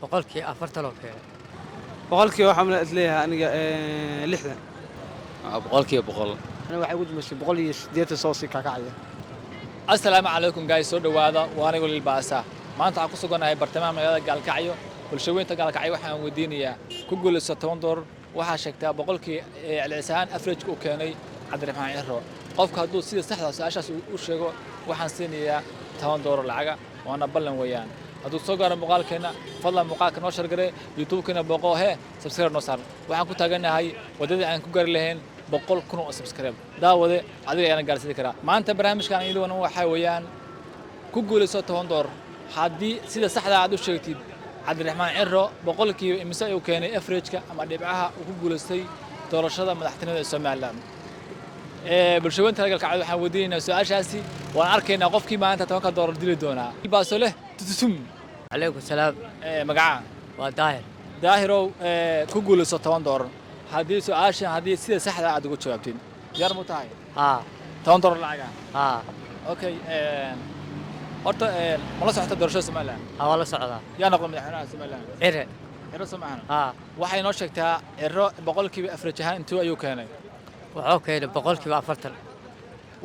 40% oo keenay. Boqolkiiba waxaan isleeyahay aniga 60. 100%. Aniga waxay ugu dambeysay 180 soo sii kakacaya. Asalaamu calaykum guys, soo dhowaada. Waa anigu Lilbaasa. Maanta waxaan ku suganahay bartamaha magaalada Gaalkacyo. Bulshaweynta Gaalkacyo waxaan weydiinayaa, ku guulayso $10, waxaa sheegtaa boqolkii celcelis ahaan average uu keenay Cabdiraxmaan Ciro. Qofka hadduu sida saxda su-aashaas u sheego, waxaan siinayaa $10 lacaga, waana ballan weeyaan. Hadduu soo gaaro muuqaalkeenna, fadlan muuqaalka noo share garee, YouTube-keena booqo, hee, subscribe noo saar. Waxaan ku taaganahay waddadii aan ku gaari lahayn 100,000 oo subscribe. Daawade, adiga ayaana gaarsiin karaa. Maanta barnaamijkan iyaduna waxaa weeyaan ku guulayso $10 haddii sida saxda aad u sheegtid Cabdiraxmaan Ciro boqolkiiba imise uu keenay average-ka ama dhibcaha uu ku guulaystay doorashada madaxtinimada ee Somaliland. Bulshaweynta Galkacyo waxaan weydiinaynaa su-aashaasi. Waan arkaynaa qofkii maanta $10 dili doonaa. Baaso leh tutusum. Calaykum salaam. Magaca? Waa Daahir. Daahirow, ku guulayso $10 haddii su-aashan haddii sida saxda aad ugu jawaabtid. Diyaar mu tahay? Haa. $10 lacaga? Haa. Okay, horta ma la socota doorashada Somaliland? Haa, waa la socdaa. Yaa noqda madaxweynaha Somaliland? Cire. Ciro soo maahan? Haa. Waxay noo sheegtaa Ciro boqolkiiba average ahaan intuu ayuu keenay? Wuxuu keenay 40%.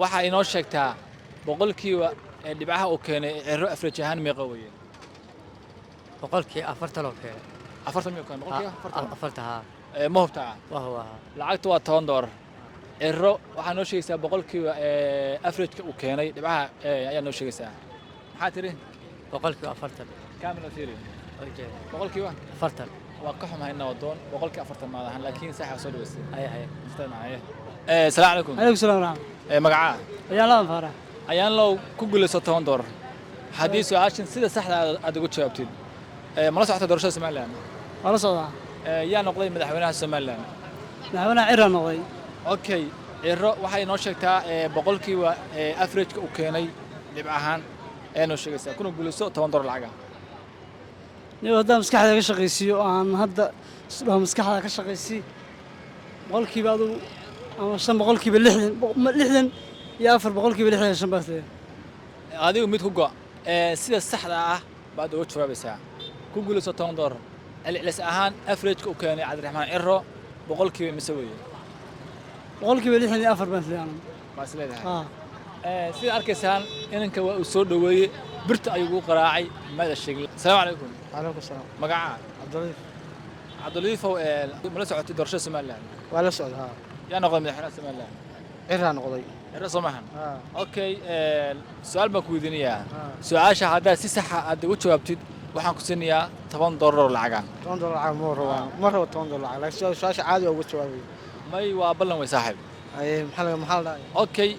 Waxa inoo sheegtaa boqolkiiba dhibcaha uu keenay Ciro average ahaan meeqa weeye? 40% oo keenay. 40 miyuu keenay? 40%? 40, haa. Ma hubtaa? Waa huwa. Lacagtu waa $10. Ciro waxaa noo sheegaysaa boqolkiiba average-ka uu keenay dhibcaha ayaa noo sheegaysaa. Maxaa tiri? 40%. Kamila fiiri. Oo jeeda. Boqolkiiba? 40. Waa ka xumahay nabadoon, 40% maad ahan, laakiin sax waa soo dhaweysay. Haya haya. Asalaamu calaykum. Calaykum salaam waraxmat. Magacaa? Ayaan ladan Faarax. Ayaan low, ku guulayso $10 haddii su-aashan sida saxda aad ugu jawaabtid. Ma la socota doorashada Somaliland? Waa la socdaa. Yaa noqday madaxweynaha Somaliland? Madaxweynaha Cira noqday. Okay, Ciro waxay noo sheegtaa boqolkiiba average-ka uu keenay dhibc ahaan ayaa noo sheegaysaa, kuna guulayso $10 lacaga. Niyo, haddaan maskaxda ka shaqaysiiyo oo aan hadda isdhaho maskaxda ka shaqaysii, boqolkiiba adugu ama 5, 60%, 64, 65% baa leeyahay. Adigu mid ku go'. Sida saxda ah baad uga jawaabaysaa. Ku guulayso $10. Celcelis ahaan average-ka uu keenay Cabdiraxmaan Ciro boqolkiiba mise weeye? 64% baan isleeyahay anigu. Baa is leedahay? Haa. Sida arkaysaan, inanka waa uu soo dhoweeyey, birta ayuu ugu qaraacay, mada sheegin. Asalaamu calaykum. Calaykum salaam. Magaca? Cabdilatiif. Cabdilatiifow, ma la socotay doorashada Somaliland? Waa la socda, haa. Yaa noqday madaxweynaha Somaliland? Ciraa noqday. Ciro soo maahan? Haa. Okay, su-aal baan ku weydiinayaa. Haa. Su-aasha haddaad si saxa aad ugu jawaabtid, waxaan ku siinayaa $10 oo lacaga. $10 lacag ma rabaa, ma rabo $10 lacag, laakiin su-aasha caadi waa uga jawaabay. May, waa ballan wey, saaxiib. Aye, maxaa la dhahay? Okay,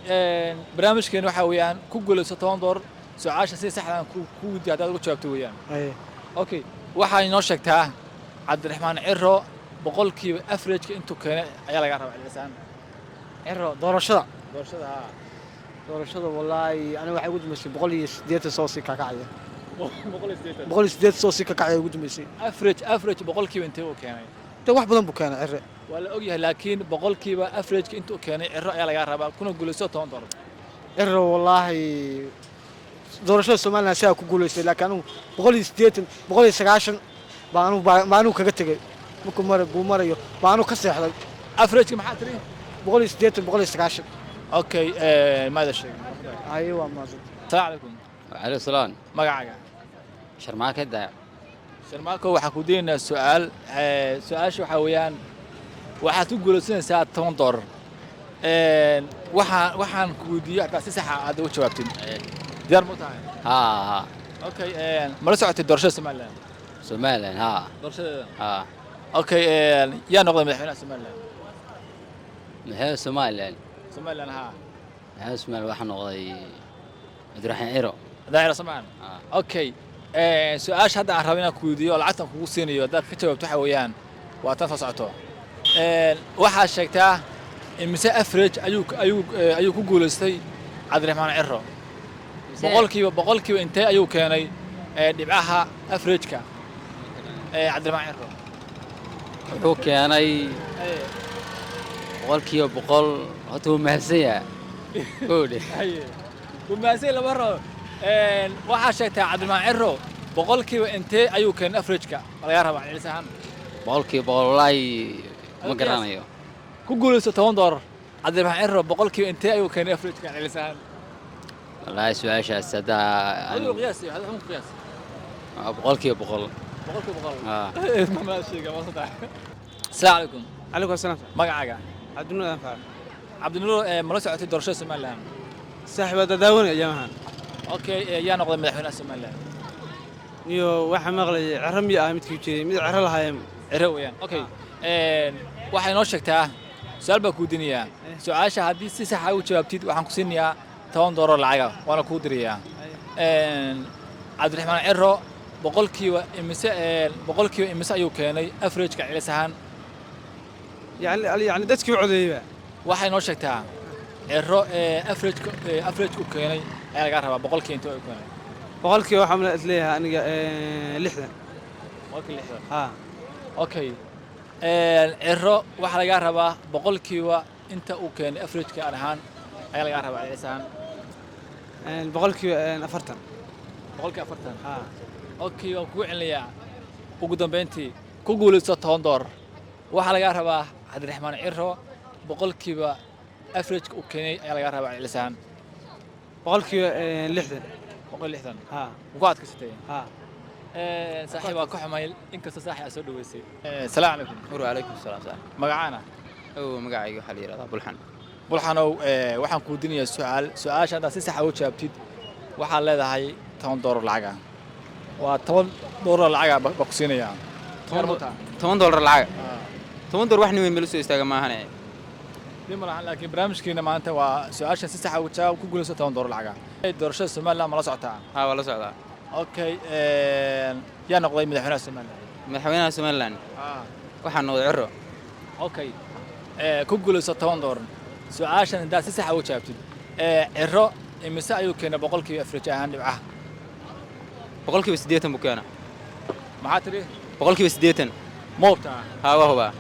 barnaamijkeena waxaa weeyaan ku guulayso $10. Su-aasha si saxda aan ku weydiiyo haddaad ugu jawaabto weeyaan. Aye. Okay, waxaa inoo sheegtaa Cabdiraxmaan Ciro boqolkiiba average-ka intuu keenay ayaa laga rabaa celcelis ahaan. Ciro doorashada? Doorashada, haa. Doorashada, wallaahi aniga waxay ugu dambeysay 180 soo sii kakacaya. 180? 180 soo sii kakacaya ugu dambeysay. Average boqolkiiba intee uu keenay? De wax badan buu keenay Cire. Waa la ogyahay, laakiin boqolkiiba average-ka intuu keenay Ciro ayaa laga rabaa, kuna guulayso $10. Ciro wallaahi doorashada Somaliland sidaa ku guulaystay, laakiin anigu 180, 190 baa anigu kaga tegey markuu buu marayo baa anigu ka seexday. Average-ka maxaa tiri? 180, 190. Okay, maada sheegin. Haye, waa mahadsan. Asalaamu calaykum. وعليكم السلام. Magacaaga? Sharmaake Daac. Sharmaako, waxaan ku daynaynaa su-aal. Su-aasha waxaa weeyaan waxaad ku guulaysanaysaa $10. Waxaan ku weydiiyo hataa si saxa aad uga jawaabtid. Diyaar ma u tahay? ها ها. Okay, ma la socotay doorashada Somaliland? Somaliland, ها. Doorashadeeda. ها. Okay, yaa noqday madaxweynaha Somaliland? Madaxweynaha Somaliland? Somaliland, haa. Madaxweynaha Somaliland waxaa noqday Cabdiraxmaan Ciro. Daacira Somaliland? Haa. Okay, su-aasha hadda aan rabo inaan ku weydiiyo oo lacagtan kugu siinayo haddaad ka jawaabto waxaa weeyaan waa tan soo socoto. Waxaad sheegtaa imise average ayuu ku guulaystay Cabdiraxmaan Ciro, boqolkiiba intee ayuu keenay dhibcaha average-ka Cabdiraxmaan Ciro? Wuxuu keenay 100%. Horta wuu mahadsan yahay koodhe. Haye, wuu mahadsan yahay lama rabo. Waxaad sheegtaa Cabdiraxmaan Ciro Boqolkiiba intee ayuu keenay average-ka ma lagaa rabaa celcelis ahaan? 100% wallaahi ma Adigu garanayo. Ku guulayso $10. Cabdiraxmaan Ciro boqolkiiba intee ayuu keenay average-ka celcelis ahaan? Wallaahi su-aashaas haddaa Adigu qiyaasi, adigu xun qiyaas. 100%. 100%. Haa. Ma sheega ma saddex. Asalaamu calaykum. Calaykum asalaam. Magacaaga? Cabdinuur Anfaar. Cabdinuur, ma la socotay doorashada Somaliland? Saaxiib, waa daawanay ayaamahan. Okay, yaa noqday madaxweynaha Somaliland? Iyo waxaa maqlayay Ciro miya ah midkii jiray, mid Ciro lahaayeen. Ciro weeyaan. Okay, waxay noo sheegtaa, su-aal baa kuu dinayaa. Su-aasha haddii si sax ah u jawaabtid, waxaan ku siinayaa $10 lacaga, waana kuu dirayaa. Cabdiraxmaan Ciro boqolkiiba imise, boqolkiiba imise ayuu keenay average-ka celcelis ahaan? Yani dadkii u codeeyeyba? Waxay noo sheegtaa Ciro average-ka u keenay ayaa lagaa rabaa, boqolkiiba intee uu keenay. Boqolkiiba waxaa mala isleeyahay aniga 60. 60%? Haa. Okay, Ciro waxaa lagaa rabaa boqolkiiba inta uu keenay average-ka ahaan ayaa lagaa rabaa celcelis ahaan. 40%. 40%? Haa. Okay, waan kugu celinayaa. Ugu dambeyntii, ku guulayso $10. Waxaa lagaa rabaa Cabdiraxmaan Ciro boqolkiiba average-ka uu keenay ayaa lagaa rabaa celcelis ahaan. 60%. 160? Haa. Ku adkaysatay? Haa. Saaxiib, waa ka xumay, inkastoo saaxiib aad soo dhaweysay. Salaamu calaykum. Wacalaykum salaam, saaxiib. Magacaana? Ow, magacayga waxaa la yidhahdaa Bulxan. Bulxanow, waxaan kuu dinayaa su'aal. Su-aasha haddaad si sax ugu jawaabtid, waxaad leedahay $10 lacag ah. Waa $10 lacag ah baa ku siinayaa. $10 lacag? $10 wax nin weyn meel soo istaaga maahane. Dhib ma lahan, laakiin barnaamijkeena maanta waa su-aashan si sax ugu jawaab, ku guulayso $10 lacag ah. Doorashada Somaliland ma la socotaa? Haa, waa la socdaa. Okay, yaa noqday madaxweynaha Somaliland? Madaxweynaha Somaliland waxaa noqday Ciro. Okay, ku guulayso $10. Su-aashan haddaad si sax ugu jawaabtid, Ciro imise ayuu keenay boqolkiiba average ahaan dhibcaha? 80% buu keenaa. Maxaa tidhi? 80%. Ma hubtaa? Haa, waa hubaa.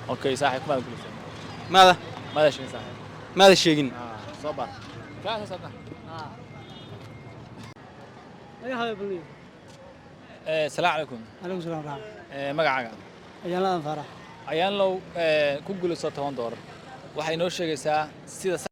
Okay saaxiib, kumaad guulaysan. Maada? Maada sheegin saaxiib. Maada sheegin. Soo bar kaa soo saarta. Laga hayo balniyo. Salaamu calaykum. Calaykum salaam waraxmat. Magacaaga? Ayaan la Faarax. Ayaanlow, ku guulayso $10. Waxay noo sheegaysaa sida